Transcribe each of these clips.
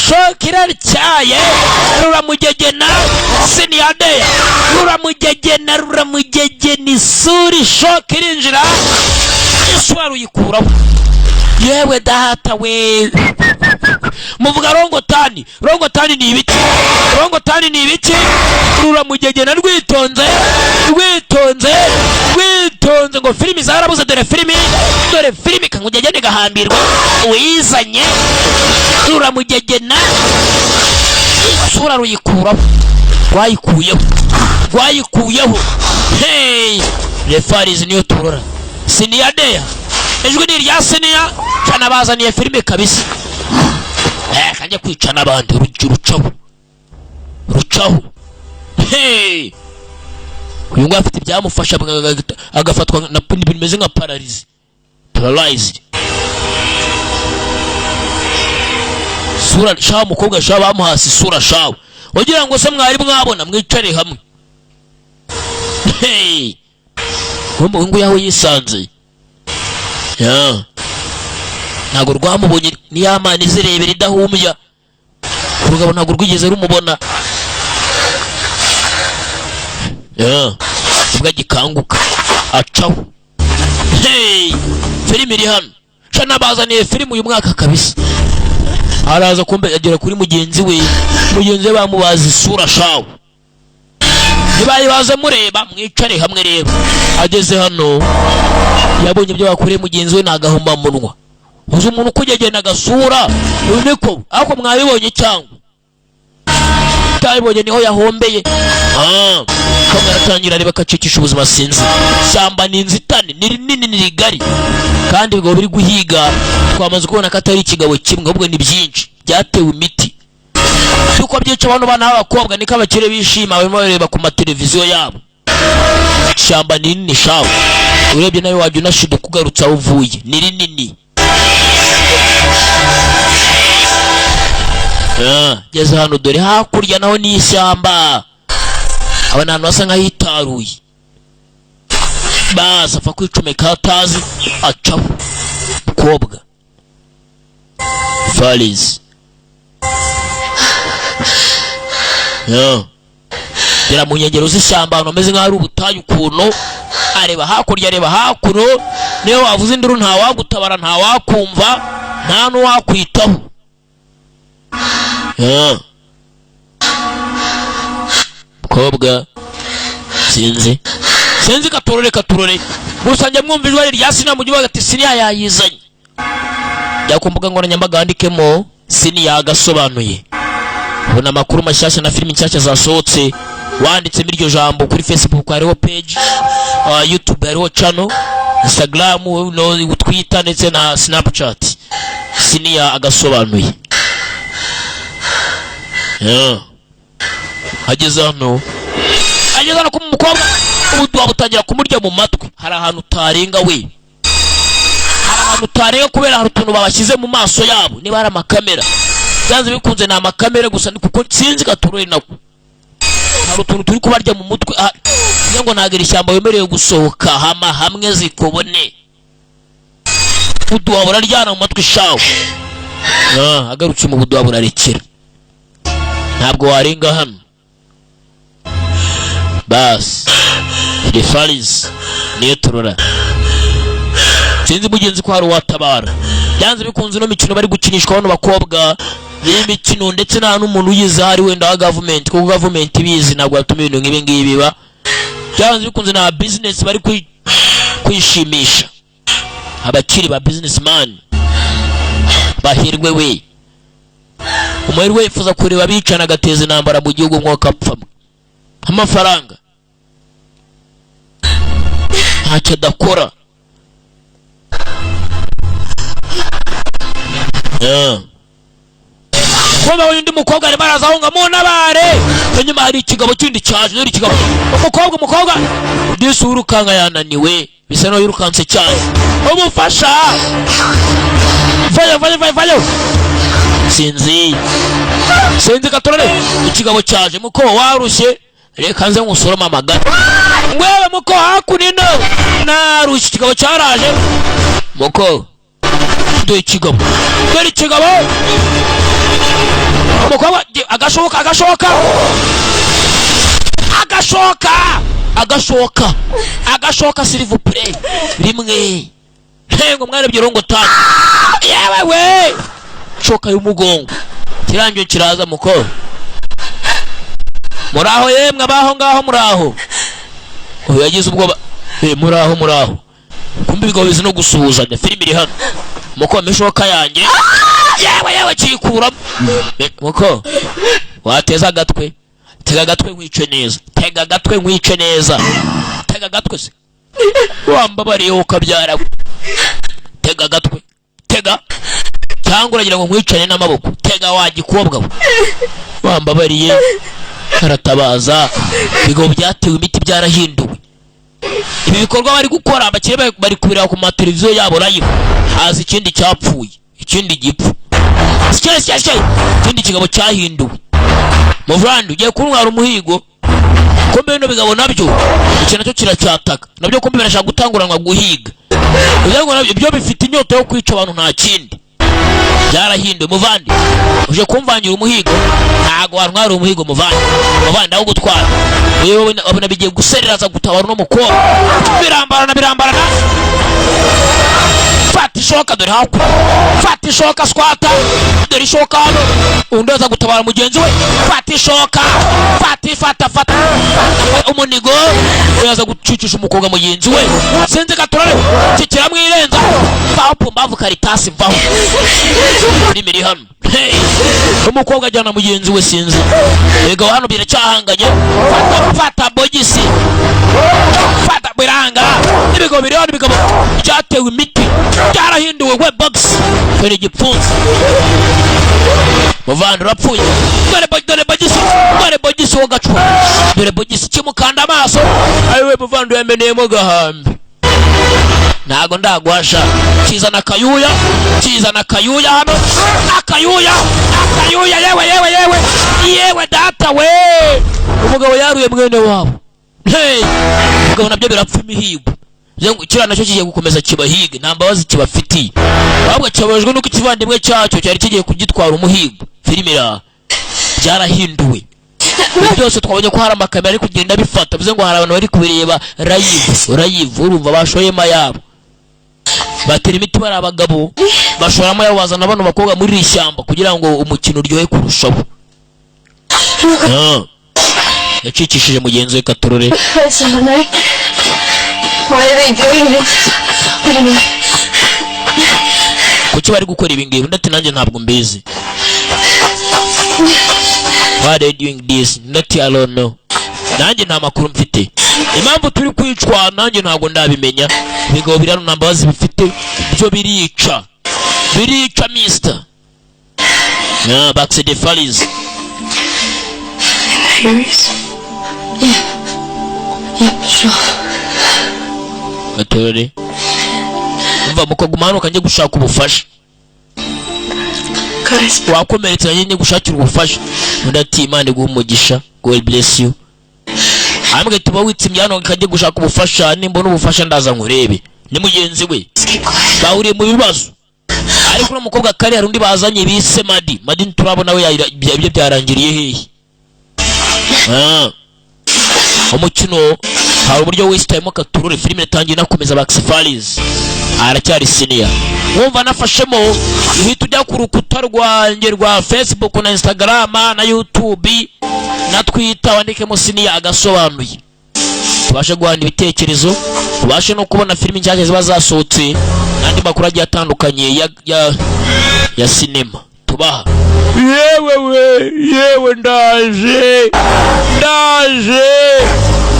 Ishoka iraryaye, ruramugegena siniyadeya, ruramugegena, ruramugegena isura, ishoka irinjira, isura ruyikuraho. Yewe data we, muvuga rongotani, rongotani ni ibiki? Rongotani ni ibiki? Ruramugegena rwitonze, rwitonze, rwitonze ngo filimi zarabuze. Dore filimi, dore filimi, kangugegene gahambirwa wizanye. Ruramugegena isura, ruyikuraho, rwayikuyeho, rwayikuyeho. Hey, refarizi niyo turora siniyadeya, ijwi ni irya siniya cana, bazaniye filime kabisa. Kanjye kwica n'abandi, rucaho, rucaho. Hey, uyu nguyu afite ibyamufasha, agafatwa na ibintu bimeze nka paralyze, paralyzed. Sura shawa, umukobwa shawa, bamuhasi isura shawa, ugira ngo se mwari mwabona mwicare hamwe. Hey, uyu nguyu aho yisanze ya ntabwo rwamubonye, ni ya mana izirebera idahumbya. Urugabo ntabwo rwigeze rumubona ya, ubwo agikanguka acaho. Hey, filime iri hano cana, bazaniye filime uyu mwaka kabisa. Araza kumbe agera kuri mugenzi we, mugenzi we bamubaza isura shawe, ntibayibaze mureba mwicare hamwe. Rero ageze hano yabonye ibyo bakoreye mugenzi we, ni agahomamunwa. Uzi umuntu ukugegena agasura niko ariko mwabibonye cyangwa utabibonye, niho yahombeye. Kamwe aratangira areba, akacikisha ubuzima. Sinzi, ishyamba ni inzitane, ni rinini, ni rigari, kandi ibigabo biri guhiga twamaze kubona ko atari ikigabo kimwe, ahubwo ni byinshi byatewe imiti. Uko byica abantu bana b'abakobwa niko abakire bishima, barimo bareba ku mateleviziyo yabo. Ishyamba ni rinini shawe, urebye nawe wajya unashiduka ugarutse aho uvuye, ni rinini. Geze hano dore hakurya naho ni ishyamba, aba ni ahantu hasa nk'ahitaruye. Baza apfa kwicomeka atazi, acaho mukobwa farizi ya gera mu nkengero z'ishyamba, ahantu hameze nk'aho ari ubutayu ukuntu. Areba hakurya, areba hakuno, niyo wavuza induru ntawagutabara, ntawakumva, nta n'uwakwitaho. Ya. Mukobwa sinzi, sinzi, katurore, katurore. Gusa njya mwumva ijwi rya siniya mu gihugu ati siniya yayizanye. Jya ku mbuga nkoranyambaga wandikemo siniya agasobanuye, ubona amakuru mashyashya na filimi nshyashya zasohotse. Wanditsemo iryo jambo kuri Facebook hariho page, YouTube hariho channel, Instagram no, Twitter ndetse na Snapchat, siniya agasobanuye. Yeah. Ageze hano, ageze hano ku mukobwa, ubuduha butangira kumurya mu matwi. Hari ahantu utarenga we, hari ahantu utarenga kubera hari utuntu babashyize mu maso yabo, niba ari amakamera, byanze bikunze ni amakamera gusa, kuko sinzi gaturore nako hari utuntu turi kubarya mu mutwe. Kugira ngo ntabwo iri shyamba wemerewe gusohoka, hama hamwe zikubone, ubuduha buraryana mu matwi shawe. Agarutse mu buduha burarekera, ntabwo warenga hano. Basi refarizi niyo turora, sinzi mugenzi ko hari uwatabara. Byanze bikunze ino mikino bari gukinishwa bano bakobwa ni imikino, ndetse nta n'umuntu uyizi ahari wenda wa gavumenti, kuko gavumenti ibizi ntabwo yatuma ibintu nk'ibi ngibi biba. Byanze bikunze nta bizinesi bari kwishimisha, abakiri ba businessman bahirwe we. Umuherwe yifuza kureba bicana agateza intambara mu gihugu, nk'uko apfamo amafaranga ntacyo adakora. Yeah. Kuba undi mukobwa arimo araza ahunga mu ntabare, inyuma hari ikigabo kindi cyaje. Dore ikigabo, umukobwa, umukobwa disi wirukanka yananiwe, bisa naho yirukanse cyane. Umufasha, vayo, vayo, vayo, vayo. Sinzi, sinzi katorore. Ikigabo cyaje, muko warushye, reka nze nkusorome amagara. Ngwewe muko hakunino narushye. Ikigabo cyaraje, muko dore ikigabo, dore ikigabo. Agashoka, agashoka, agashoka, agashoka, agashoka, s'il vous plaît. Rimwe ngo mwarebye rongo tanu. Yewe we, shoka y'umugongo kirangiye kiraza. Muko muraho yemwe, abaho ngaho muraho. Uyu yagize ubwoba. Muraho, muraho. Kumbe ibigabo bizi no gusuhuzanya. Filime iri hano. Muko, ishoka yanjye! Yewe yewe, kikuramo. Muko, wateze agatwe. Tega agatwe nkwice neza, tega agatwe nkwice neza, tega agatwe se. Wambabariye ukabyara. Tega agatwe, tega, cyangwa uragira ngo nkwicane n'amaboko? Tega wa gikobwa we, wambabariye. Aratabaza. Ibigo byatewe imiti, byarahinduwe. Ibi bikorwa bari gukora, abakire bari kubireba ku mateleviziyo yabo live. Haza ikindi cyapfuye, ikindi gipfu. Sikere, sikere, sikere. Ikindi kigabo cyahinduwe. Muvandi, ugiye kuntwara umuhigo? Kumbe bino bigabo nabyo, iki nacyo kiracyataka nabyo. Kumbe birashaka gutanguranwa guhiga. Bivuze ngo nabyo byo bifite inyota yo kwica abantu, nta kindi. Byarahinduwe. Muvandi, uje kumvangira umuhigo? Ntago wantwara umuhigo, muvandi. Muvandi, aho gutwara wewe, wabona bigiye gusereraza gutabara uno mukobwa. Birambarana, birambarana. Fata ishoka, dore hakuno. Fata ishoka, swata, dore ishoka hano. Undi aza gutabara mugenzi we. Fata ishoka, fata, fata, fata, fata umunigo. Uyu aza gucicisha umukobwa mugenzi we. Sinzi gaturare kikiramwirenza. Vaho pumbavu karitasi, vaho. Filime iri hano. Hey! Umukobwa ajyana mugenzi we. Sinzi yego, hano biracyahanganye. Fata, fata bogisi, fata. Biranga ibigo biri hano, ibigabo byatewe imiti, byarahinduwe. We box, dore igipfunsi. Muvandi, urapfuye. Dore dore bogisi, dore bogisi wo gacwa, dore bogisi kimukanda amaso. Ayiwe muvandi, yameneyemo gahambi. Ntago ndagwasha. Kizana akayuya, kizana akayuya hano, akayuya, akayuya. Yewe yewe yewe yewe, data we! Umugabo yaruye mwene wabo. Hey! Umugabo nabyo birapfa imihigo. Bivuze ngo kiriya nacyo kigiye gukomeza kibahige, nta mbabazi kibafitiye, ahubwo kibabajwe nuko ikivandimwe cyacyo cyari kigiye kugitwara umuhigo. Filime iraha, byarahinduwe. Ibi byose twabonye ko hari amakamera ari kugenda bifata. Bivuze ngo hari abantu bari kubireba live, live. Urumva bashoyemo ayabo, batera imiti. Bari abagabo bashoramo ayabo, bazana bano bakobwa muri iri shyamba kugira ngo umukino uryohe kurushaho. Ah. Yacikishije mugenzi we katorore. I don't know. Why are they doing this? I don't know. Kuki bari gukora ibi ngibi? Undi ati: "Nanjye ntabwo mbizi." "Why are they doing this?" Undi ati: "I don't know." Nanjye nta makuru mfite impamvu turi kwicwa, nanjye ntabwo ndabimenya. Ibigabo biri hano nta mbabazi bifite, byo birica, birica. Mister, yeah, Baxter Faris. Furious? Yeah. Yeah, sure. Gatorore, umva mukaguma hano, kanjye gushaka ubufasha. Guys, Wakomeretse, nanjye njye gushakira ubufasha. Undi ati: "Imana iguhe umugisha, God bless you." Ambwe tuba witsimye hano, kajye gushaka ubufasha. Nimbona ubufasha ndaza nkurebe. Ni mugenzi we. Just keep quiet. Bahuriye mu bibazo, ariko uno mukobwa kari hari undi bazanye bise Madi. Madi nturabona we ibyo byarangiriye hehe. Ah. Umukino hari uburyo wisitayemo katurure. Filime itangiye inakomeza. Baxifaris aracyari senior. Wumva nafashemo, uhita ujya ku rukuta rwanjye rwa Facebook na Instagram na YouTube na Twitter, wandikemo Senior agasobanuye, tubashe guhana ibitekerezo, tubashe no kubona filimi nshyashya ziba zasohotse n'andi makuru agiye atandukanye ya sinema tubaha. Yewe we yewe, ndaje, ndaje,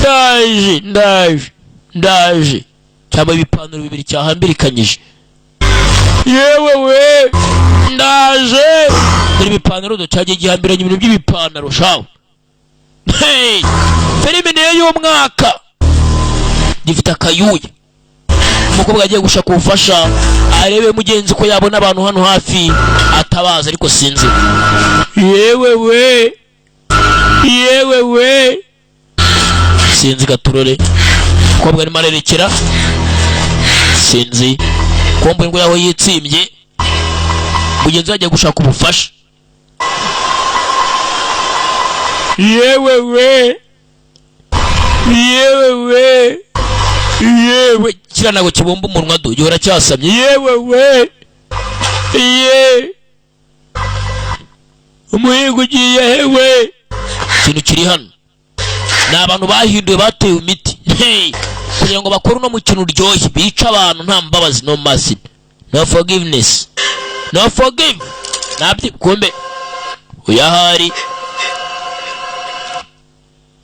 ndaje, ndaje, ndaje. Cyangwa ibipantaro bibiri cyahambirikanyije. Yewe we, ndaje. Dore ibipantaro, do cyagiye gihambiranya ibintu by'ibipantaro shawe. Hey! Filime niyo y'umwaka gifite akayuya. Umukobwa agiye gushaka ubufasha, arebe mugenzi ko yabona abantu hano hafi atabaza, ariko sinzi. Yewe we yewe we, sinzi gaturore. Umukobwa arimo arerekera, sinzi kombo ngo yaho yitsimbye. Mugenzi we agiye gushaka ubufasha. Yewe we, yewe we, yewe! Kiriya ntabwo kibumba umunwa do, gihora cyasamye. Yewe we, ye, umuhigo ugiye hewe? Ikintu kiri hano ni abantu bahinduwe, batewe imiti. Hey! Kugira ngo bakore uno mukino uryoshye, bica abantu nta mbabazi, no mercy, no forgiveness, no forgive. Nabyo kumbe uyahari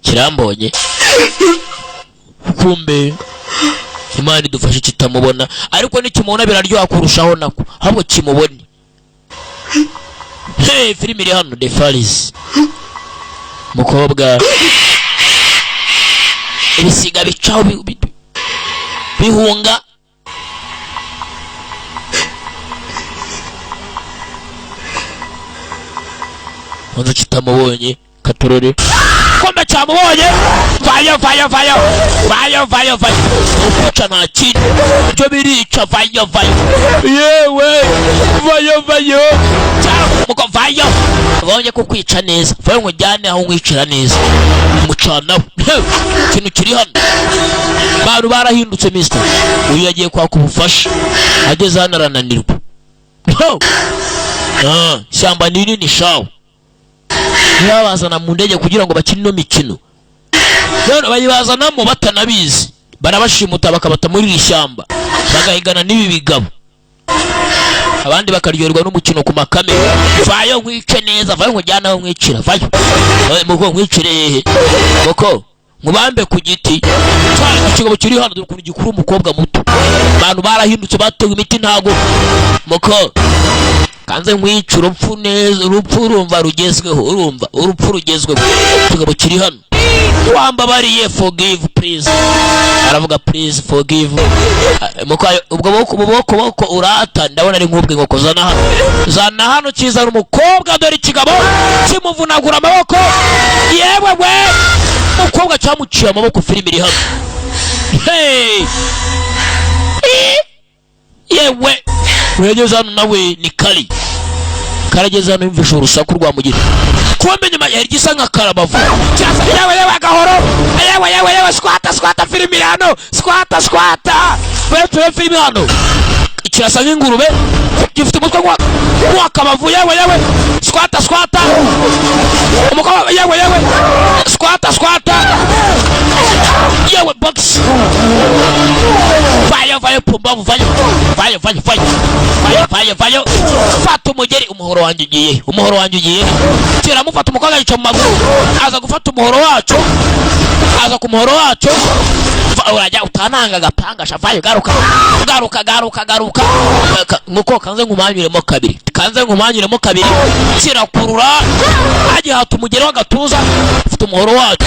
kirambonye. Kumbe Imana idufashe kitamubona, ariko nikimubona biraryoha kurushaho nako. Ahubwo kimubone. Hey, filime iri hano, The Furries. Mukobwa, ibisiga bicaho bihunga. Nzi kitamubonye, katorore. Kumbe cyamubonye. Vayo, vayo, vayo, vayo, vayo, vayo! Ukwica nta kindi, ibyo birica. Vayo, vayo, yewe, vayo, vayo! Cyangwa vayo, bonye kukwica neza. Vayo nkujyane aho nkwicira neza. Mucanaho. Ikintu kiri hano, bantu barahindutse. Mister uyu yagiye kwaka ubufasha, ageze hano arananirwa. Ho! Ah, ishyamba ni rinini shawo. Ntibabazana mu ndege kugira ngo bakine ino mikino, none bayibazanamo batanabizi, barabashimuta bakabata muri iri shyamba, bagahigana n'ibi bigabo, abandi bakaryoherwa n'umukino ku makamera. Vayo nkwice neza, vayo nkujyane aho nkwicira, vayo. Eh, muko, nkwicire hehe? Muko, nkubambe ku giti? Cya ikigabo kiri hano, dore ukuntu gikura umukobwa muto. Abantu barahindutse, batewe imiti. Ntago muko kanze nkwica urupfu neza, urupfu urumva rugezweho, urumva urupfu rugezweho. Ikigabo kiri hano, wambabariye, forgive please, aravuga please forgive. Ah, muko, ubwo boko boko boko urata, ndabona ari nk'ubwe inkoko. Zana hano, zana hano. Kizana umukobwa, dore ikigabo kimuvunagura amaboko. Yewe we, umukobwa cyamuciye amaboko. Filime iri hano. Hey! Yewe, urageze hano nawe ni kari karageze hano, yumvishe urusaku rwa mugira. Kumbe nyuma yari gisa nka karabavu cyasa. Yewe yewe, agahoro! Yewe yewe yewe, squata, squata! Filime iri hano, squata, squata! Turebe filime hano. Kirasa nk'ingurube, gifite umutwe nk'uwakabavu. Yewe yewe, squata, squata! Umukobwa, yewe yewe, squata, squata! Yewe, box! Vayo, vayo, pumbavu! Vayo, vayo, vayo, vayo, vayo, vayo, vayo! Fata umugeri! Umuhoro wanjye ugiye, umuhoro wanjye ugiye! Kiramufata, umukobwa yica mu maguru, aza gufata umuhoro wacu, aza ku muhoro wacu. Urajya utananga agapanga sha! Vayo, garuka, garuka, garuka, garuka! Muko, kanze nkumanyuremo kabiri, kanze nkumanyuremo kabiri. Kirakurura, agihata umugeri w'agatuza, ufite umuhoro wacu,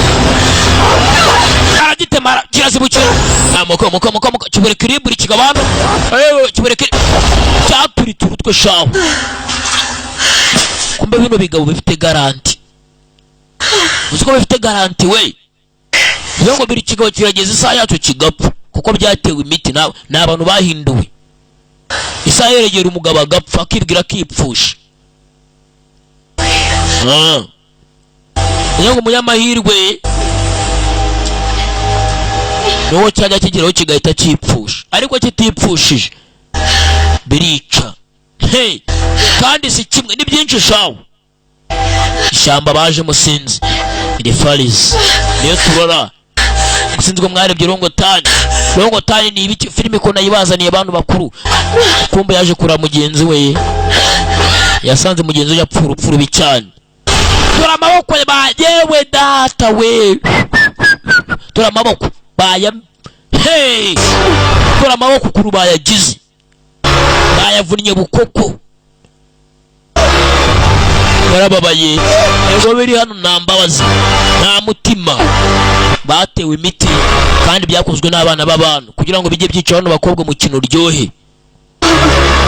aragitema, kirazibukira. Ah, muko, muko, muko, muko, kibura kiriburi kigabana. Ewe, kibura kiri cyaturitse urutwe shaho. Kumbe bino bigabo bifite garantie, uzi ko bifite garantie we? Niyo ngo biri kigabo kirageza isaha yacyo kigapfa, kuko byatewe imiti. Ni abantu bahinduwe. Isaha yeregera umugabo agapfa, akibwira akipfusha. Ah. Niyo ngo umunyamahirwe niwo cyajya kigeraho kigahita cyipfusha, ariko kitipfushije birica. Hey! Kandi si kimwe, ni byinshi shawu. Ishyamba bajemo sinzi, iri Furries niyo turora. Sinzi ko mwarebye Wrong Turn. Wrong Turn ni ibiki? Filime ko nayibazaniye abantu bakuru. Kumbe yaje kureba mugenzi we, yasanze mugenzi we yapfuye urupfu rubi cyane. Dore amaboko ba, yewe data we, dore amaboko baya. Hey! Dore amaboko ukuntu bayagize, bayavunnye bukoko, yarababaye. Ego, biri hano nta mbabazi, nta mutima, batewe imiti kandi byakozwe n'abana b'abantu kugira ngo bijye byica bano bakobwa, umukino uryohe.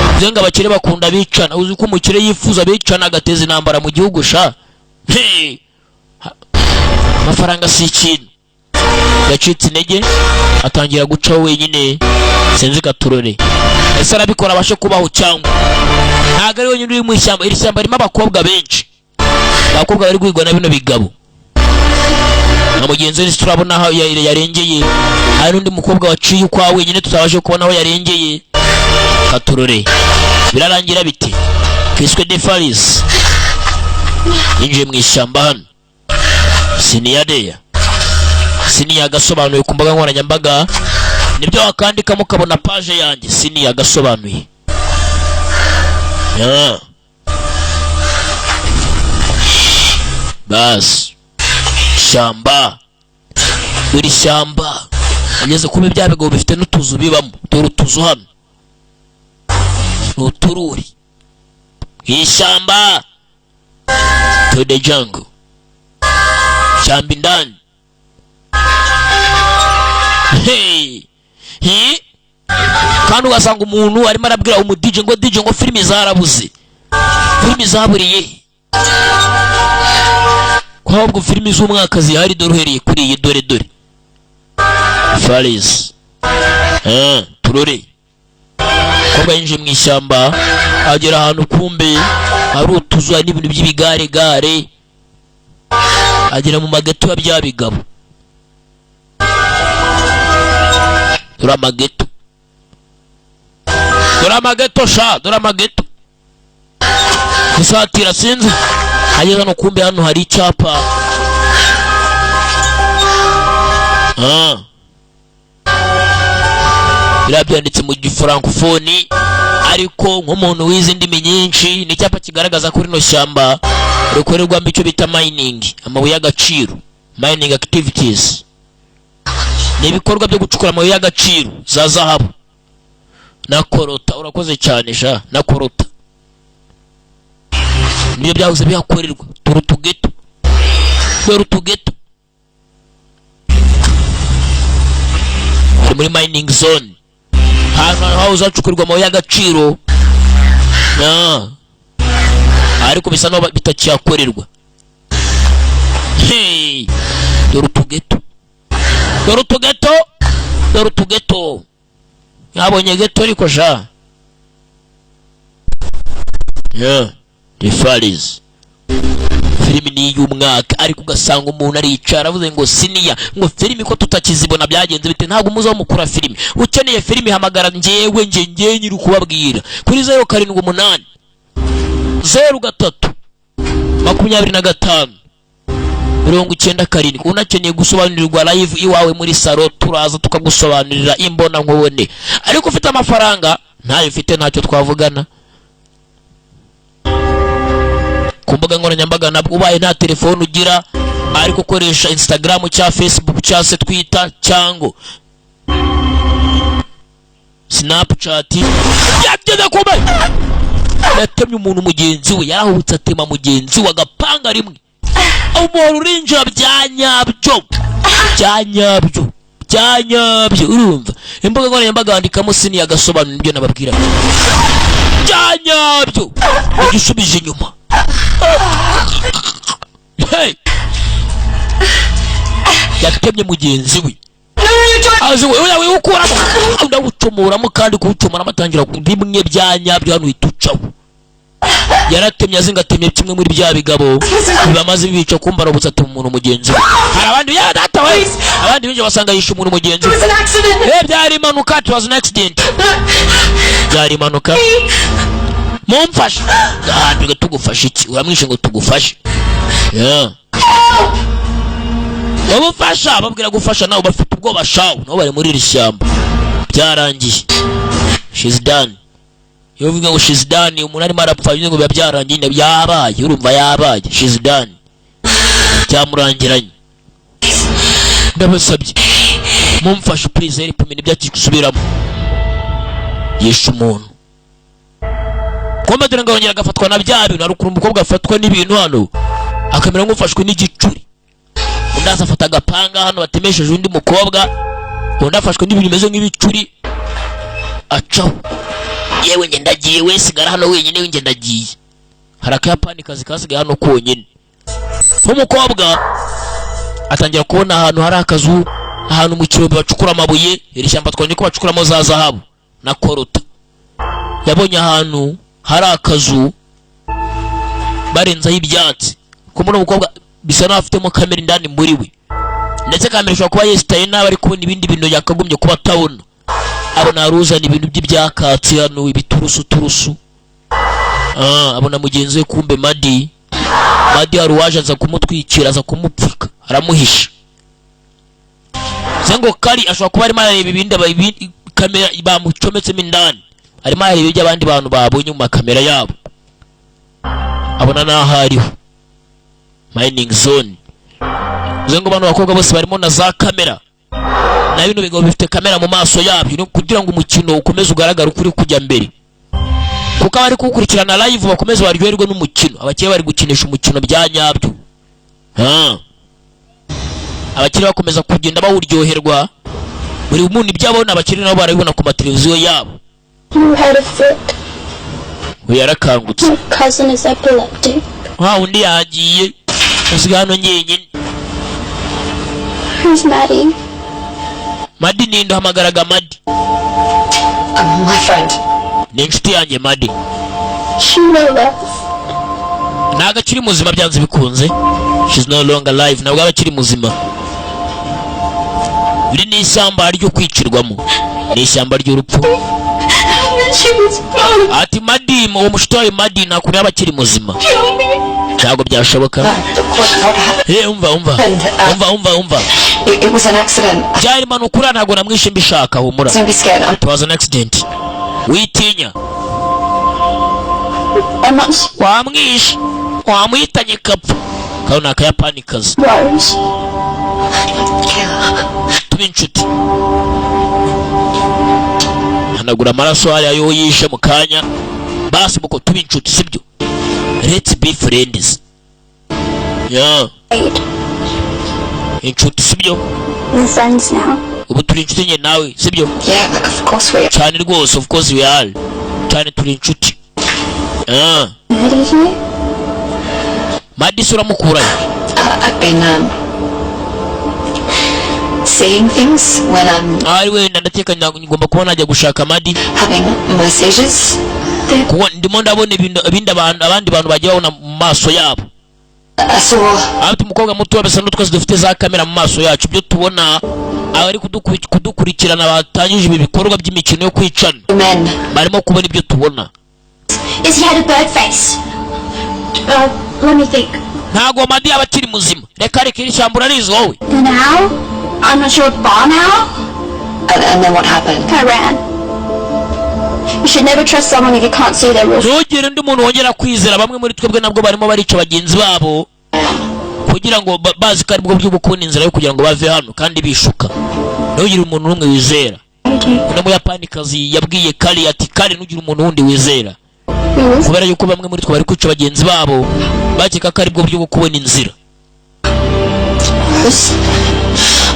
Bivuze ngo abakire bakunda bicana. Uzi ko umukire yifuza bicana, agateza intambara mu gihugu sha? Hey! Amafaranga si ikintu. Yacitse intege, atangira gucaho wenyine. Sinzi gaturore, ese arabikora abashe kubaho cyangwa ntabwo? Ari wenyine uri mu ishyamba. Iri shyamba ririmo abakobwa benshi, abakobwa bari guhigwa na bino bigabo. Na mugenzi we turabona aho yarengeye. Hari n'undi mukobwa waciye ukwa wenyine, tutabashe kubona aho yarengeye. Katurore birarangira bite. Kiswe The Faris. Yinjiye mu ishyamba hano. Siniyadeya Siniya agasobanuye ku mbuga nkoranyambaga, nibyo wakandikamo ukabona page yanjye Siniya agasobanuye. Ya. Basi shyamba, buri shyamba ageze kuba bya bigabo bifite n'utuzu bibamo. Dore utuzu hano ni utururi ishyamba, to the jungle, shyamba indani. Hey. Hi? Kandi ugasanga umuntu arimo arabwira umu DJ ngo DJ, ngo filimi zarabuze, filimi zaburiye he? Ko ahubwo filimi z'umwaka zihari. Dore uhereye kuri iyi, dore dore Faris. Turore umukobwa yinjiye mu ishyamba, agera ahantu kumbe hari utuzu, hari n'ibintu by'ibigare gare, agera mu mageto ya bya bigabo. Dore amageto, dore amageto sha, dore amageto gusatira sinzi. Ageze hano kumbe hano hari icyapa. Biriya byanditse mu gifrancofoni, ariko nk'umuntu wize indimi nyinshi, ni icyapa kigaragaza ko rino shyamba rikorerwamo icyo bita mining, amabuye y'agaciro, mining activities. Ni ibikorwa byo gucukura amabuye y'agaciro, za zahabu na coltan. Urakoze cyane sha, na coltan nibyo byahoze bihakorerwa. Dore utugeto, dore utugeto, bari muri mining zone, ahantu hahoze hacukurirwa amabuye y'agaciro. Ariko bisa naho bitakihakorerwa. Hey! Dore utugeto, dore utugeto, dore utugeto. Mwabonye geto ariko sha. Yeah. The Faris filimi ni iy'umwaka, ariko ugasanga umuntu aricara avuze ngo siniya, ngo filimi ko tutakizibona, byagenze bite? Ntabwo muzaho mukura filimi. Ukeneye filimi hamagara njyewe, nje njye nyiri kubabwira kuri 078 03 25 97. Unakeneye gusobanurirwa live iwawe muri salo, turaza tukagusobanurira imbona nkubone. Ariko ufite amafaranga, ntayo ufite ntacyo twavugana. Ku mbuga nkoranyambaga nabwo ubaye nta telefone ugira, ariko ukoresha Instagram cyangwa Facebook cyangwa se Twitter cyangwa Snapchat, yageze kumbe yatemye umuntu mugenzi we, yarahubutse atema mugenzi we agapanga rimwe, umuntu urinjira bya nyabyo, bya nyabyo, bya nyabyo. Urumva imbuga nkoranyambaga wandikamo Sini agasobanura ibyo nababwira bya nyabyo, igisubije inyuma. Hey! Yatemye mugenzi we azi we oya wiwukuramo, ndawucomoramo, kandi kuwucomoramo atangira rimwe bya nyabyo. Hano uhita ucaho. Yaratemye azi ngo atemye kimwe muri bya bigabo bibamaze bibica, kumba arabutse atema umuntu mugenzi we. Hari abandi ya data we, abandi binjye basanga yishe umuntu mugenzi we. It was an accident. Eh, byari impanuka. It was an accident, byari impanuka, mumfashe. Ahantu tugufashe iki? Uramwishe ngo tugufashe? Yeah. Ubufasha babwira gufasha, nawe bafite ubwoba shawu, nabo bari muri iri shyamba. Byarangiye, she's done. Iyo uvuga ngo she's done, umuntu arimo arapfa, bivuze ngo biba byarangiye nyine, byabaye. Urumva yabaye, she's done, byamurangiranye. Ndabasabye mumfashe, please help me. Nibyo akisubiramo, yishe umuntu. Kumbe dore ngo arongera agafatwa na bya bintu. Hari ukuntu umukobwa afatwa n'ibintu hano akamera nk'ufashwe n'igicuri. Undi aza afata agapanga hano batemesheje undi mukobwa, undi afashwe n'ibintu bimeze nk'ibicuri, acaho. Yewe njye ndagiye, we sigara hano wenyine, njye ndagiye. Hari akayapani kazi kasigaye hano konyine. Nk'umukobwa atangira kubona ahantu hari akazu, ahantu mu kirombe bacukura amabuye. Iri shyamba twabonye ko bacukuramo za zahabu na coltan. Yabonye ahantu hari akazu barenzaho ibyatsi. Kuko uno mukobwa bisa naho afitemo kamera indani muri we. Ndetse kamera ishobora kuba yesitaye nabi, ari kubona ibindi bintu yakagombye kuba atabona. Abona haruzana ibintu by'ibyakatsi hano, ibiturusu turusu. Abona mugenzi we, kumbe Madi, Madi hari uwaje aza kumutwikira, aza kumupfuka, aramuhisha. Bivuze ngo Kari ashobora kuba arimo arareba ibindi kamera bamucometsemo indani, arimo arareba ibyo abandi bantu babonye mu makamera yabo. Abona n'aho ariho mining zone. Bivuze ngo bano bakobwa bose barimo na za kamera, na bino bigabo bifite kamera mu maso yabyo, kugira ngo umukino ukomeze ugaragare uko uri kujya mbere, kuko abari kuwukurikirana live bakomeze baryoherwe n'umukino. Abakire bari gukinisha umukino bya nyabyo. Abakire bakomeza kugenda bawuryoherwa, buri muntu ibyo abona abakire nabo barabibona ku mateleviziyo yabo. You had a fit. Uyu yarakangutse. My cousin is epileptic. Wa undi yagiye, usigaye hano njyenyine. Who's Maddie? Madi ninde? Uhamagaraga Madi? My friend. Ni inshuti yanjye Madi. She no left. Ntabwo akiri muzima byanze bikunze. She's no longer alive, ntabwo aba akiri muzima. Iri ni ishyamba ryo kwicirwamo, ni ishyamba ry'urupfu. She was gone. Ati Madi, uwo mushuti wawe Madi, nta kuntu yaba akiri muzima. Kill me. Ntabwo byashoboka. What happened? Eh, umva, umva, umva, umva, umva. It was an accident. Byari impanuka, uriya ntabwo namwishe mbishaka, humura. Don't be scared. I'm It was an accident, witinya. I'm not Wamwishe, wamuhitanye kapfa. Kano ni akayapani kazi. Rose. Kayla. Tube inshuti. Hanagura amaraso hariya yo yishe mu kanya. Basi muko tube inshuti, sibyo? Let's be friends, yeah. Wait. Inshuti, sibyo? We're friends now. Ubu turi inshuti njye nawe, sibyo? Yeah, of course we are. Cyane rwose, of course we are. Cyane, turi inshuti. Maddie here? Madisi uramukurayo? I've been seeing things when I'm Ahari wenda ndakeka ngomba kuba najya gushaka Madi having my seizures. kuko ndimo ndabona ibintu ibindi abantu, abandi bantu bagiye babona mu maso yabo. I saw Afite umukobwa muto, bisa n'utwese dufite za kamera mu maso yacu. Ibyo tubona, abari kudukurikirana batangije ibi bikorwa by'imikino yo kwicana men. barimo kubona ibyo tubona. Is he had a bird face? Let me think. Ntabwo Madi yaba akiri muzima. Reka reka, iri shyamba urarizi wowe? An owl? I'm not sure. Barn owl? And then what happened? I ran. You should never trust someone if you can't see their real Ntugire undi muntu wongera kwizera. Bamwe muri twebwe nabwo barimo barica bagenzi babo kugira ngo bazi ko aribwo buryo bwo kubona inzira yo kugira ngo bave hano, kandi bishuka. Ntugire umuntu n'umwe wizera. Uno muyapanikazi yabwiye Kari ati: "Kari, ntugire umuntu wundi wizera," kubera yuko bamwe muri twe bari kwica bagenzi babo bakeka ko aribwo buryo bwo kubona inzira. Rose,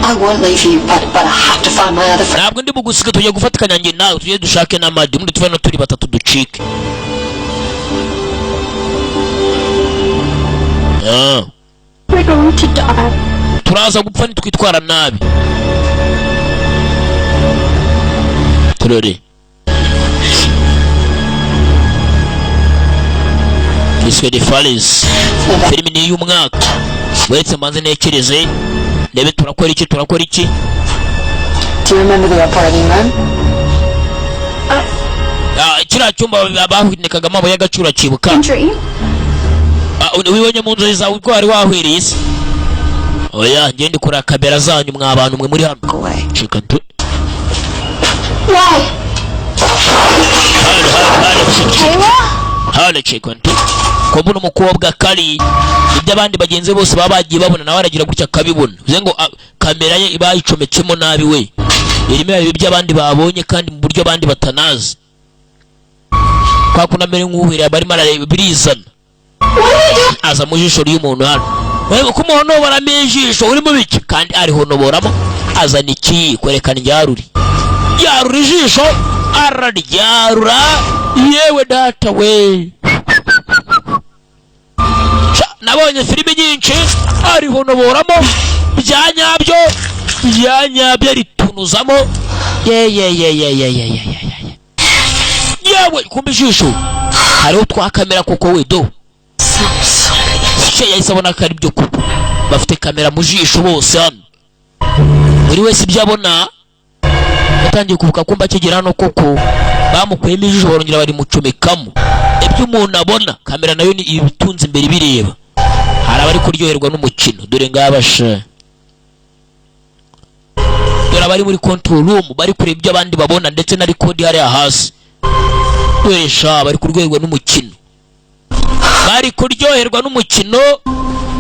I won't leave you, but I have to find my other friend. Ntabwo ndi bugusiga. Tugiye gufatikanya njye nawe, tujye dushake n'amadi, ubundi tuve hano turi batatu, ducike. We're going to die. Turaza gupfa nitwitwara nabi. Turore Kiswe de Faris, filimi ni iy'umwaka. Uretse mbanze ntekereze ndebe turakora iki, turakora iki. Do you remember the operating room? Kiriya cyumba bahunikagamo amabuye y'agaciro, akibuka? Dream? Wibonye mu nzozi zawe ubwo wari wahwereye isi? Oya, ngende ndi kureba kamera zanyu mwa bantu mwe muri hano. Away. Cika ntu. Why? Hano, hano, hano, cika. Kayla? Hano, cika ntu. Ko mbona umukobwa kari ibyo abandi bagenzi be bose baba bagiye babona, nawe aragira gutya akabibona. Bivuze ngo kamera ye iba yayicometsemo nabi, we irimo irareba ibyo abandi babonye kandi mu buryo abandi batanazi. Kwa kundi amere nk'uhwereye, aba arimo arareba birizana, aza mu jisho ry'umuntu hano. Wewe ko umuhonoboramo ijisho uri mu biki, kandi arihonoboramo azana iki kwerekana iryaruri ryarura ijisho, araryarura. Yewe data we! Sha, nabonye filimi nyinshi. Arihonoboramo bya nyabyo, bya nyabyo, aritunuzamo. Ye ye ye ye ye ye ye ye ye! Yewe, kumbe ijisho hariho twa kamera koko we do. Some sort of Se yahise abona ko ari byo koko, bafite kamera mu jisho bose hano. Buri wese ibyo abona yatangiye kubuka kumba akigera hano koko bamukuyemo ijisho, barongera barimucomekamo. Ibyo umuntu abona, kamera nayo ni ibitunze imbere bireba. Hari abari kuryoherwa n'umukino, dore ngaba sha, dore abari muri control room bari kureba ibyo abandi babona, ndetse na record hariya hasi. Dore sha, bari kuryoherwa n'umukino, bari kuryoherwa n'umukino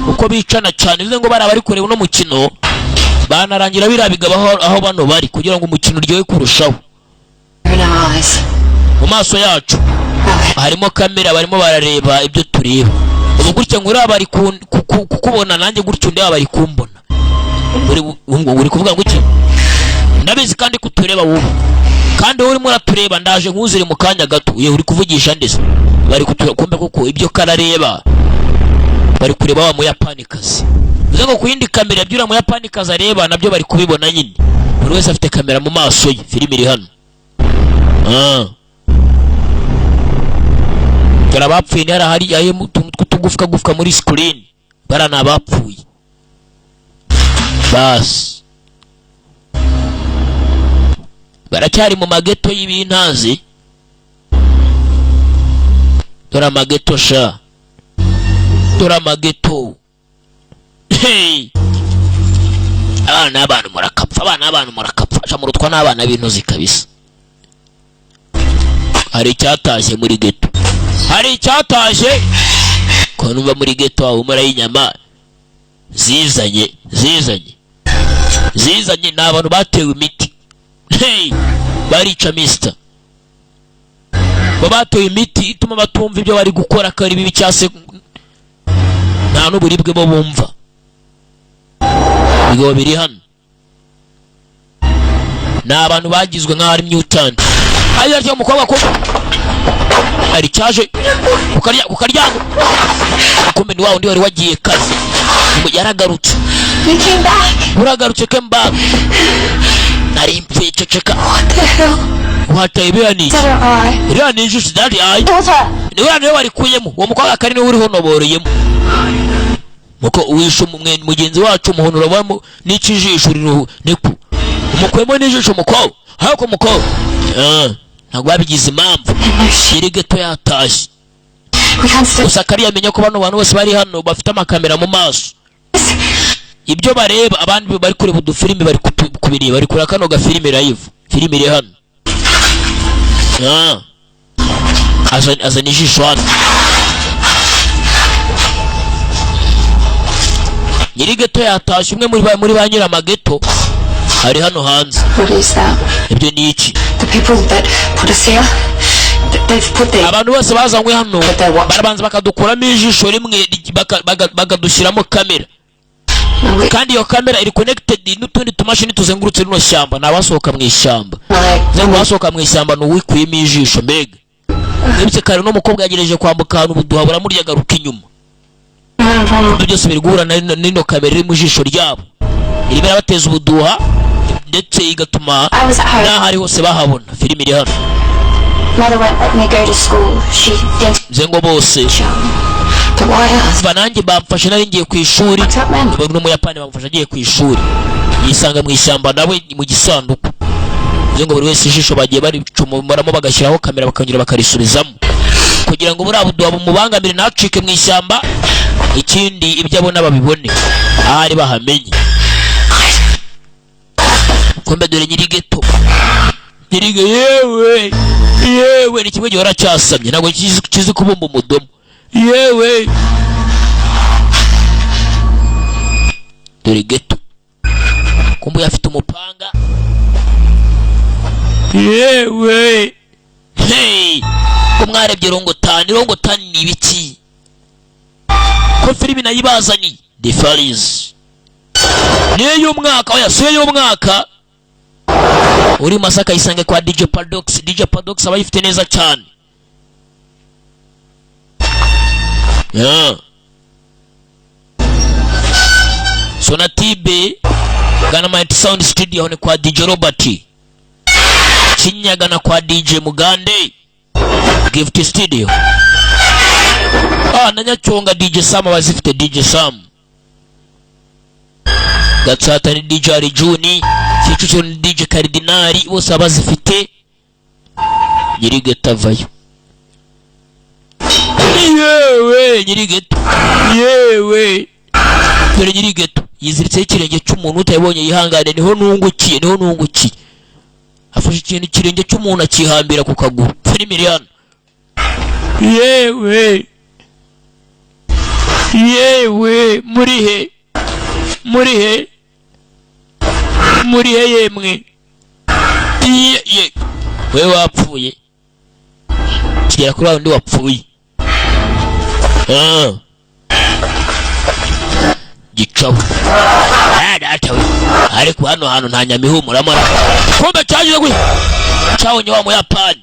uko bicana cyane. Bivuze ngo bari abari kureba uno mukino banarangira biriya bigabo aho bano bari kugira ngo umukino uryohe kurushaho. In our eyes. Mu maso yacu harimo kamera, barimo barareba ibyo tureba. Ubu gutya ngo uriya bari kukubona, nanjye gutya undi bari kumbona. Uri kuvuga ngo iki? Ndabizi kandi kutureba wowe, kandi wowe urimo uratureba. Ndaje nkuzire mu kanya gato. Ye, uri kuvugisha ndetse bari kutureba. Kumbe koko ibyo karareba, bari kureba wa Muyapanikazi. Bivuze ngo ku yindi kamera ibyo uriya Muyapanikazi areba nabyo bari kubibona nyine. Buri wese afite kamera mu maso ye. Filime iri hano. Ah. Dore abapfuye ni hari hari utuntu tw'utugufwa gufwa muri screen, bara ni abapfuye basi. Baracyari mu mageto y'ibintazi. Dore amageto sha, dore amageto. Hey! Abana n'abantu murakapfa, abana n'abantu murakapfa sha, murutwa n'abana b'intozi kabisa. Hari icyatashye muri geto, hari icyatashye. Ko numva muri geto hahumura y'inyama zizanye, zizanye, zizanye. Ni abantu batewe imiti. Hey! Barica mister bo batewe imiti ituma batumva ibyo bari gukora ko ari bibi, cyangwa se nta n'uburibwe bo bumva. Ibigabo biri hano ni abantu bagizwe nk'aho ari mutant. Hariya ryo umukobwa ko hari cyaje ku karyango. Kumbe ni wa wundi wari wagiye kazi, yaragarutse. You came back. Uragarutse, came back. Nari mpfuye, ceceka. What the hell? Wataye biriya ni Is iki? that her eye? Iriya ni ijisho, that eye. Daughter! Ni uriya niwe warikuyemo. Uwo mukobwa kari niwe uriho noboreyemo muko wishe mugenzi wacu umuhonora wamo n'ikijisho ririho niko umukuyemo n'ijisho mukobwa. Ariko mukobwa, ah, ntabwo babigize impamvu. Nyiri geto yatashye. We can't stay. Gusa kariya amenya ko bano bantu bose bari hano bafite amakamera mu maso, ibyo bareba abandi bari kureba udufilimi bari kubireba, bari kureba kano gafilimi live. Filimi iri hano. Ah. Azana ijisho hano. Nyiri geto yatashye. Umwe muri ba nyiramageto ari hano hanze. What is that? Ibyo ni iki? The people that put us here, they've put their Abantu bose bazanywe hano barabanza bakadukuramo ijisho rimwe, bakadushyiramo kamera. No, we, Kandi iyo kamera iri connected n'utundi tumashini tuzengurutse rino shyamba. Ni abasohoka mu ishyamba. like, Ngo abasohoka mu ishyamba ni uwikuyemo ijisho. Mbega mwibutse kare n'umukobwa yagerageje kwambuka ahantu, ubuduha buramurya, agaruka inyuma. Ibyo byose biri guhura n'ino kamera iri mu jisho ryabo, irimo irabateza ubuduha ndetse igatuma I was at home. n'aho ari hose bahabona. Filime iri hano. Mother won't let me go to school. She thinks Nze ngo bose But why us? Mva nanjye bamfashe nari ngiye ku ishuri. What's up, man? N'Umuyapani bamufashe agiye ku ishuri, yisanga mu ishyamba nawe ni mu gisanduku. Bivuze ngo buri wese ijisho bagiye baricomoramo, bagashyiraho kamera, bakongera bakarisubizamo kugira ngo buriya buduha bumubangamire ntacike mu ishyamba. Ikindi, ibyo abona babibone ahari bahamenye. Kumbe dore nyiri geto, nyiri yewe yewe, ni kimwe gihora cyasamye, ntabwo kizi kubumba umudomo. Yewe, dore geto. Kumbe afite umupanga. Yewe, hey, ko mwarebye rongotani? Rongotani ni ibiki ko filimi nayibazaniye? The Furries niyo y'umwaka. Oya, siyo y'umwaka. Uri Masaka yisange kwa DJ Padox. DJ Padox aba ayifite neza cyane. Yeah. Sonatibe Ganamite Sound Studio ni kwa DJ Robert Kinyagana, kwa DJ Mugande Gift Studio. Ah, na Nyacyonga DJ Sam abazifite. DJ Sam. Gatsata ni DJ Arijuni, Kicukiro ni DJ Karidinari, bose baba bazifite. Nyiri ghetto avayo. Yewe nyiri ghetto, yewe dore nyiri ghetto yiziritseho ikirenge cy'umuntu. Utabibonye yihangane, niho nungukiye, niho nungukiye. Afashe ikintu, ikirenge cy'umuntu, akihambira ku kaguru. Filime iri hano. Yewe yewe, muri he? Muri he? Muri he? Yemwe ye ye, we wapfuye. Kigera kuri wa wundi wapfuye. Ah. Gicaho. Ah, data we, ariko hano hantu nta nyama ihumuramo ra. Kumbe cyagiye gwe cyabonye wa Muyapani,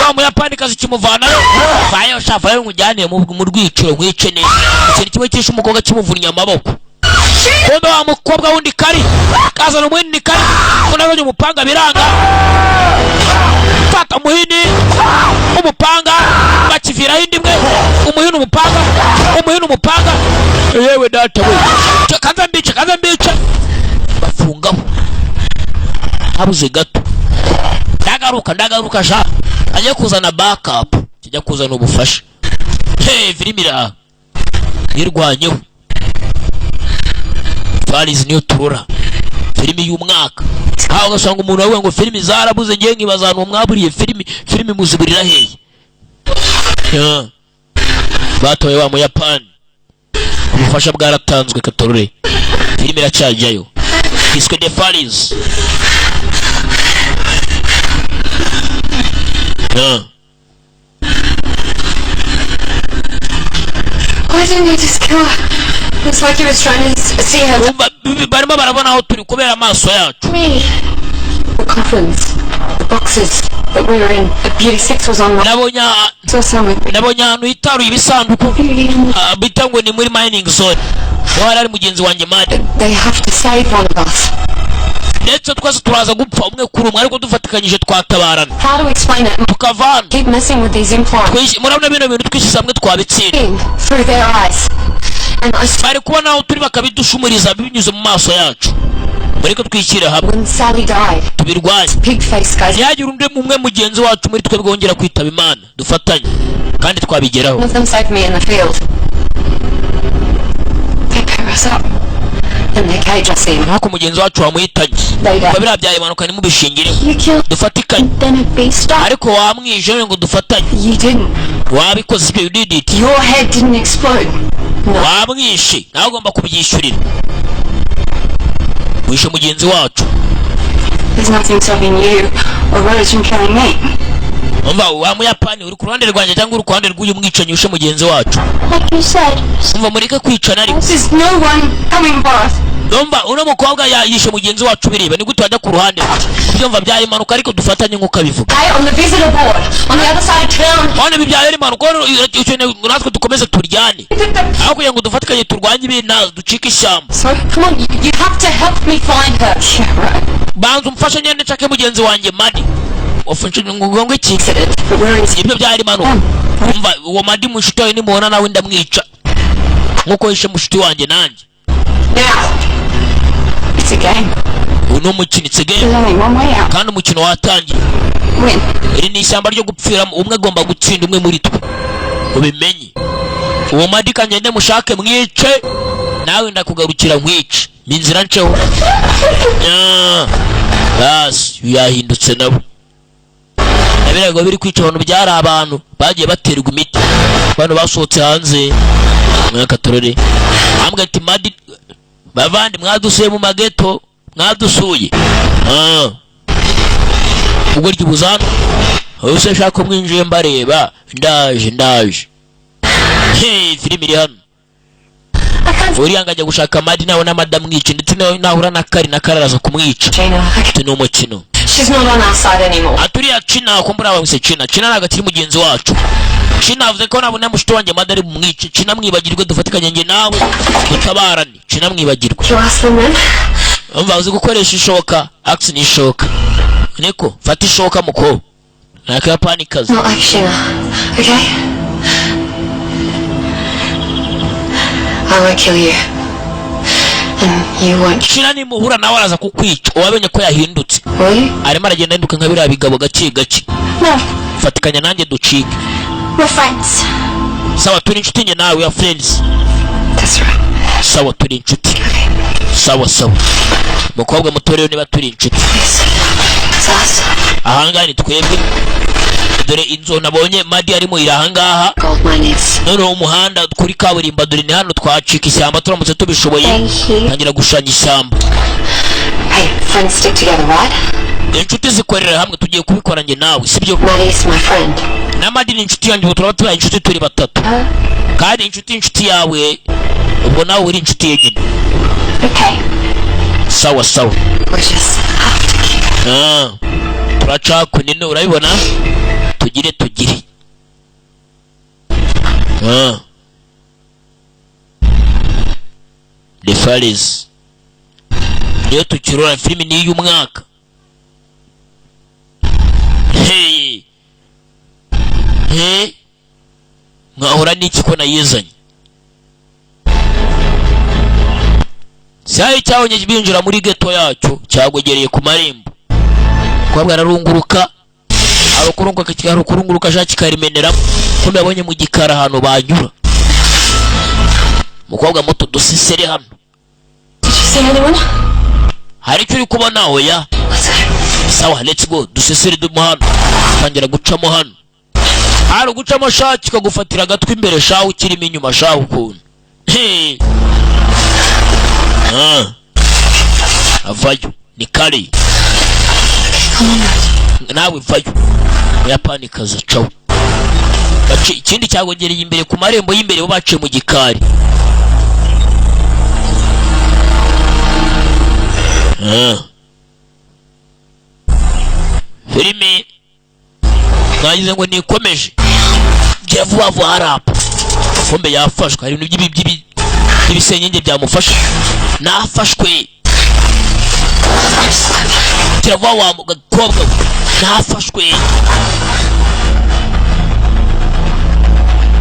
wa Muyapani kazi kimuvanayo. Vayo sha, vayo nkujyane mu rwiciro nkwice neza. Ikintu kimwe cyishe umukobwa kimuvunnye amaboko. Kumbe wa mukobwa wundi kari kazana umuhini, kari unazanye umupanga, biranga. Fata umuhini, umupanga, bakiviraho indi imwe. Umuhini, umupanga, umuhini, umupanga. Yewe data we. Kaza mbice, kaza mbice. Bafungaho, habuze gato. Ndagaruka, ndagaruka sha. Ajya kuzana backup, kijya kuzana ubufasha. Hey, filimi iraha yirwanyeho. Farizi niyo turora, filimi y'umwaka. Aho ugasanga umuntu avuga ngo filimi zarabuze, ngiye nkibaza ahantu mwaburiye filimi. Filimi muziburira hehe? Ya. Batoye wa Muyapani, ubufasha bwaratanzwe. Katorore, filimi iracyajyayo, iswe The Faris. Ya. Why didn't you just kill her? It's like he was trying to see her. Umva, barimo barabona aho turi kubera amaso yacu. Me. The coffins, the boxes that we were in. The Beauty Six was on. Nabonye Saw some with nabonye ahantu hitaruye ibisanduku. Beauty and Bita ngo ni muri mining zone, niho hari mugenzi wanjye Madi. They have to save one of us. Ndetse twese turaza gupfa umwe kuri umwe, ariko dufatikanyije twatabarana. How to explain it? Tukava hano. Keep messing with these implants. Murabona bino bintu, twishyize hamwe twabitsinda. Through their eyes. And I Bari kubona aho turi bakabidushumuriza binyuze mu maso yacu. Mureke twishyire hamwe. When Sally died, Tubirwanye. pig face guys. Ntihagire undi umwe mugenzi wacu muri twebwe wongera kwitaba Imana. Dufatanye kandi twabigeraho. One of them saved me in the field. They pair us up. And they cage us in. Nk'uko mugenzi wacu wamuhitanye. They Kuba biriya byaye impanuka, ntimubishingire. You killed Dufatikanye. then a beast died. Ariko wamwije ngo dufatanye. You didn't. Wabikoze ibyo, you did it. Your head didn't explode. No. Wamwishe, nawe ugomba kubyishyurira. Wishe mugenzi wacu. There's nothing stopping you or Rose from killing me. Umva, wa Muyapani, uri ku ruhande rwanjye cyangwa uri ku ruhande rw'uyu mwicanyi wishe mugenzi wacu? Like you said. Umva, mureke kwicana ariko. There's no one coming for us. Umva, uno mukobwa yishe mugenzi wacu bireba, ni gute wajya ku ruhande rwe? Ubyumva, byari impanuka, ariko dufatanye nk'uko abivuga. Hey, on the visitor board, on the other side of town. None ibi byari impanuka, none ukeneye ngo natwe dukomeze turyane aho kugira ngo dufatikanye turwanye ibintu, ducike ishyamba. So, come on, you have to help me find her. Yeah, right. Banza umfashe nyine nshake mugenzi wanjye Madi. Wafashe ngo iki? Accident, but we're in. Ibyo byari impanuka. Umva, uwo Madi mushuti wawe nimubona nawe ndamwica nk'uko yishe mushuti wanjye nanjye. Now. It's a game. Uyu ni umukino, it's a game. There's only one way out. Kandi umukino watangiye. Win. Iri ni ishyamba ryo gupfiramo, umwe agomba gutsinda, umwe muri twe. Ubimenye, uwo Madi kangende mushake mwice, nawe ndakugarukira nkwice. Ni inzira nceho. Basi yahindutse nabo nabiraga biri kwica abantu, byari abantu bagiye baterwa imiti, abantu basohotse hanze. Mwaka turore ambwa ati: "Madi, bavandi, mwadusuye mu mageto, mwadusuye." Ah. Ubwo ryubuza hano ubuse shaka mwinjiye mbareba. Ndaje, ndaje. Hey, filimi iri hano. I can't. Uriya ngo ajya gushaka Madi, nawe n'amada amwice, ndetse nawe nahura na kari na kari araza kumwica. Gina, okay. Ati ni umukino. She's not on our side anymore. Aturiya Cina kumbura bamwise Cina. Cina ntabwo akiri mugenzi wacu. Cina avuze ko nabona mushuti wanjye Madi ari bumwice. Cina mwibagirwe, dufatikanye njye nawe dutabarane. Cina mwibagirwe. You ask them then? Umva, uzi gukoresha ishoka, axe ni ishoka, niko fata ishoka muko ni akayapani kazi. Not like Shina, okay? I won't kill you. And you won't, Shira nimuhura nawe araza kukwica. Wabonye ko yahindutse? Will you? Arimo aragenda ahinduka nka biriya bigabo gake gake. No, Fatikanya nanjye ducike. We're friends. Sawa, turi inshuti njye nawe, we are friends. That's right. Sawa, turi inshuti. Okay. Sawa sawa, mukobwa muto rero, niba turi inshuti, This is us. ahangaha ni twebwe. Dore inzu nabonye Madi arimo iri ahangaha. Gold mine is. Noneho umuhanda kuri kaburimbo, dore ni hano. Twacika ishyamba turamutse tubishoboye. Thank you. Tangira gushushanya ishyamba. Hey, friends stick together, right? Inshuti zikorera hamwe. Tugiye kubikora njye nawe, sibyo? Maddie's my friend. Na Madi ni inshuti yanjye. Ubu turaba tubaye inshuti turi batatu. Huh? Kandi inshuti yawe, ubwo nawe uri inshuti ye nyine. Okay. Sawa sawa. We just have to keep. Ah, turaca kunini, urabibona, tugire ah. The Faris niyo tukirora. Filimi ni iy'umwaka. Hey hey, mwahora n'iki ko nayizanye? Cyari cyabonye binjira muri geto yacyo, cyagwegereye ku marembo. Umukobwa ararunguruka, arukurunguruka, arukurunguruka, ashaka kikarimeneramo. Kumbe yabonye mu gikari ahantu banyura. Umukobwa muto, dusisere hano. Did you see anyone? Hari icyo uri kubona? Oya. Let's go. Sawa, let's go, dusesere dumo hano. Tangira gucamo hano, hari ugucamo sha, kikagufatira agatwi imbere sha, ukirimo inyuma sha ukuntu. Hey. Ah. Avayo ni kare. Come on, Matt. Nawe vayo. Umuyapani kaza cawo. Bace ikindi cyagongereye imbere ku marembo y'imbere, bo baciye mu gikari. Ah. Filime mwagize ngo nikomeje gira vuba vuba. Harapa kumbe yafashwe, hari ibintu by'ibisenyenge byamufashe. Nafashwe, gira vuba wa mukobwa we, nafashwe.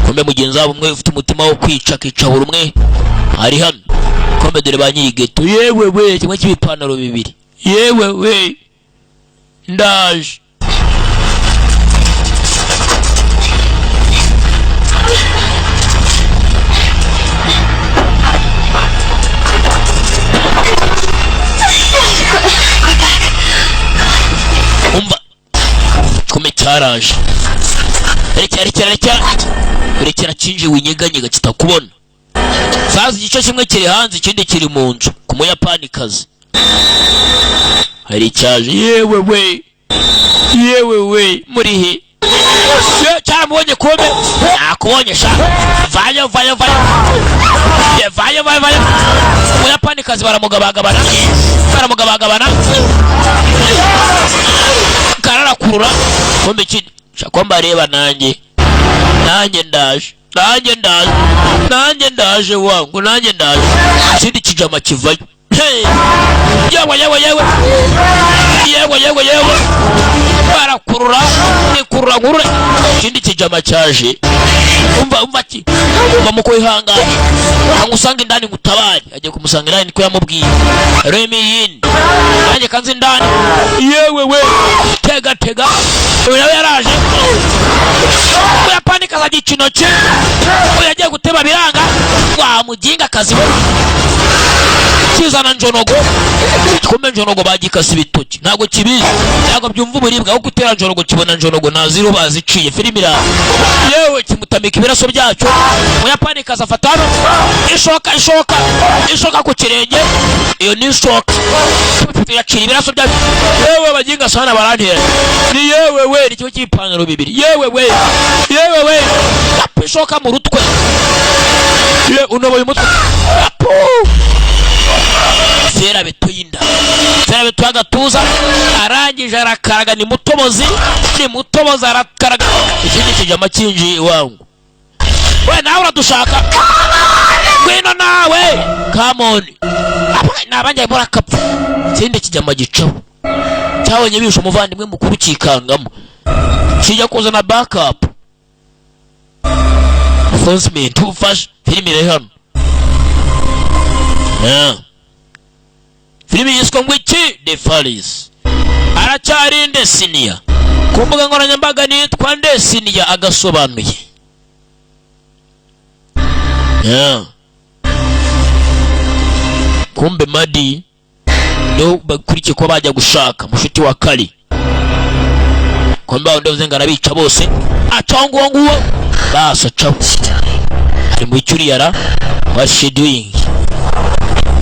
Kumbe mugenzi wabo umwe ufite umutima wo kwica, akica buri umwe, ari hano. Kumbe dore ba nyiri geto. Yewe we, kimwe cy'ibipantaro bibiri. Yewe we, ndaje. Umva, kumbe cyaraje. Rekera, rekera, rekera, rekera! Kinjiye winyeganyega kitakubona. Sasa igice kimwe kiri hanze, ikindi kiri mu nzu ku muyapani kazi. Hari icyaje. Yewe we, yewe we, muri he? Ye, cyaramubonye. Kumbe nakubonye sha. Vayo, vayo, vayo! Ye, vayo, vayo, vayo! Umuyapani kazi baramugabagabana, baramugabagabana, kararakurura. Kumbe ikindi shaka mbareba. Nanjye, nanjye ndaje, nanjye ndaje, nanjye ndaje wangu, nanjye ndaje. Ikindi kijama kivayo. Hey! Yewe, yewe, yewe, yewe, yewe, yewe! Barakurura, nikurura nkurure. Ikindi kijama cyaje. Umva, umva ki, umva muko, ihangane angusanga indani ngutabare. Agiye kumusanga indani, niko yamubwiye. Remy yin, nanjye kanzi indani. Yewe we, tega tega! Uyu nawe yaraje. Umuyapani kazajya ikino cye. Uyu yagiye gutema biranga. Wa muginga kazi we, kizana njonogo. Kumbe njonogo bagikase ibitoki, ntabwo kibizi, ntabwo byumva uburibwe. Aho gutera njonogo kibona njonogo ntaziro baziciye. Filimi ira. Yewe, kimutamika ibiraso byacyo. Umuyapani kaza afata hano ishoka, ishoka, ishoka ku kirenge. Iyo ni ishoka, yacira ibiraso byacyo. Yewe baginga sana, barantera ni. Yewe we, ni kimwe cy'ibipantaro bibiri. Yewe we, yewe we! Apu, ishoka mu rutwe. Ye, unoboye umutwe. Apu, ferabeto y'inda, ferabeto y'agatuza. Arangije arakaraga. Ni mutobozi, ni mutobozi, arakaraga. Ikindi kijama kinjiye iwangu. We nawe uradushaka, ngwino nawe, come on. Nabanjye murakapfa. Ikindi kijama gicaho, cyabonye bishe umuvandimwe mukuru, kikangamo, kijya kuzana backup enforcement, ubufasha. Filime iri hano. Yeah. Filimi yiswe ngo iki? The Furries. Aracyari Ndesiniya ku mbuga nkoranyambaga, nitwa Ndesiniya agasobanuye. Yeah. Kumbe Madi niho bakurikiye kuba bajya gushaka mushuti wa Kari. Kumbe aho ndavuze ngo arabica bose, acaho nguwo nguwo basi acaho. Ari mu cyuriyara. What she doing?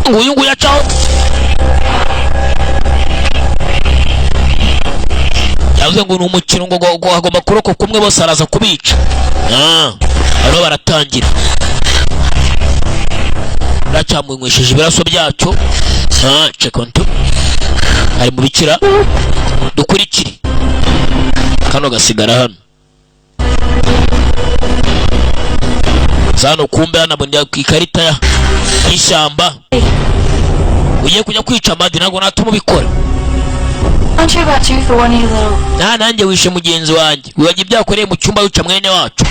Nguyu nguyu acaho. Yavuze ngo ni umukino, ngo agomba kurokoka umwe, bose araza kubica. Ah, bariho baratangira, baracyamwinywesheje ibiraso byacyo. Ah, chekonto ari mu bikira. Dukurikire kano gasigara hano zano. Kumbe hano abonera ku ikarita y'ishyamba. Ugiye kujya kwica Madi? Ntabwo natuma ubikora. Aren't you about two for one, you little? Nta nanjye wishe mugenzi wanjye, wibagiwe ibyo yakoreye mu cyumba, wica mwene wacu.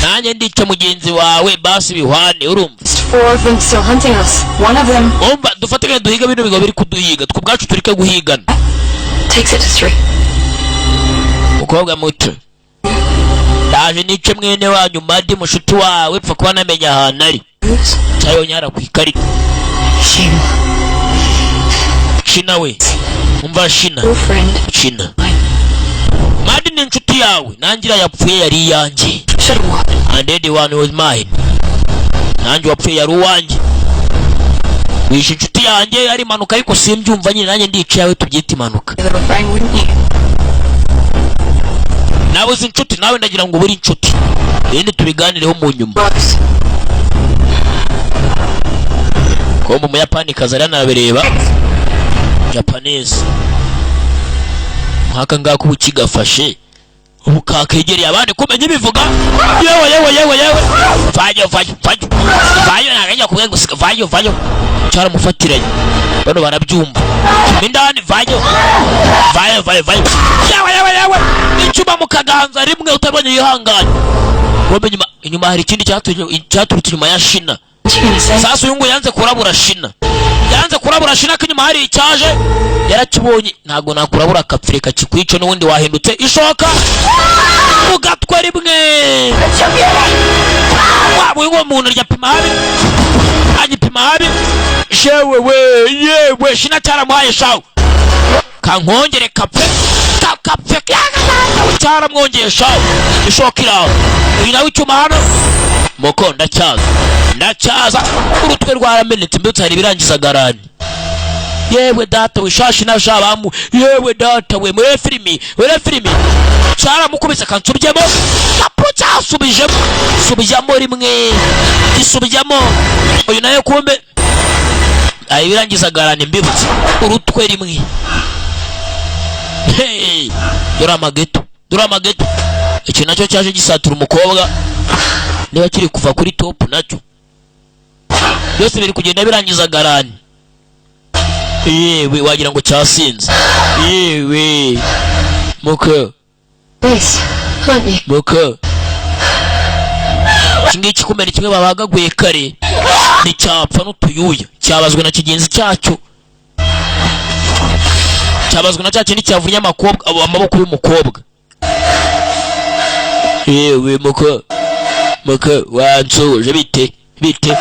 Nanjye ndica mugenzi wawe, basi bihwane, urumva? Just four of them still hunting us. One of them Umva, dufatanye duhiga bino bigabo biri kuduhiga, twe ubwacu tureke guhigana. takes it to three. Mukobwa muto, ndaje nice mwene wanyu Madi, mushuti wawe. Pfa kuba namenya ahantu ari. Who's? Cyayonyara ku ikarita. Shima. Shina we, umva Shina. Your friend. Shina. Mine. Madi ni inshuti yawe, nanjye iriya yapfuye yari iyanjye. Should have what? And then the one was mine. Nanjye wapfuye yari uwanjye. Wishe inshuti yanjye, ari impanuka, ariko simbyumva nyine. Nanjye ndica yawe, tubyite impanuka. Your little friend, wouldn't you? Nabuze inshuti, nawe ndagira ngo ubure inshuti, ibindi tubiganireho mu nyuma. Rose. Kumbe umuyapani kazi aranabireba, Japanese nk'aka ngaka ubu kigafashe, ubu kakegereye abandi kumenya ibivuga. Yewe yewe yewe yewe, vayo vayo vayo vayo, ntabwo kubwe gusiga. Vayo vayo, cyaramufatiranye. Bano barabyumva indani. Vayo vayo vayo vayo, yewe yewe yewe, icyuma mu kaganza rimwe utabonye yihanganye. Kumbe inyuma inyuma hari ikindi cyaturutse inyuma ya Shina. What you gonna say? Sasa uyu nguyu yanze kurabura Shina, yanze kurabura Shina ko inyuma hari icyaje, yarakibonye. Ntabwo nakurabura, akapfirika kikwice, n'ubundi wahindutse ishoka mu gatwe rimwe. Waba uyu nguyu muntu ryapima habi, agipima habi. Shewe we, yewe, Shina cyaramuhaye shawe, kankongere kapfe kapfe, cyaramwongeye shawe, ishoka iraho. Uyu nawe icyuma hano moko, ndacyaza ndacyaza, urutwe rwaramenetse. Mbese hari ibirangiza garani. Yewe data we, shashi na shabamu, yewe data we, muri filimi, muri filimi cyaramukubise, kansubyemo kapu, cyasubijemo, subijyamo rimwe, gisubijyamo. Uyu nawe kumbe ayi birangiza garani, mbibutse urutwe rimwe. Hey, dore amageto, dore amageto. Iki nacyo cyaje gisatura umukobwa, niba kiri kuva kuri top nacyo. Byose biri kugenda birangiza garani. Yewe, wagira ngo cyasinze. Yewe muko. This, aren't you? Muko, iki ngiki kumena kimwe babagaguye kare nticyapfa n'utuyuya, cyabazwe na kigenzi cyacyo, cyabazwe na cya kindi cyavunnye amakobwa amaboko y'umukobwa. Yewe muko, muko wansoje, bite bite?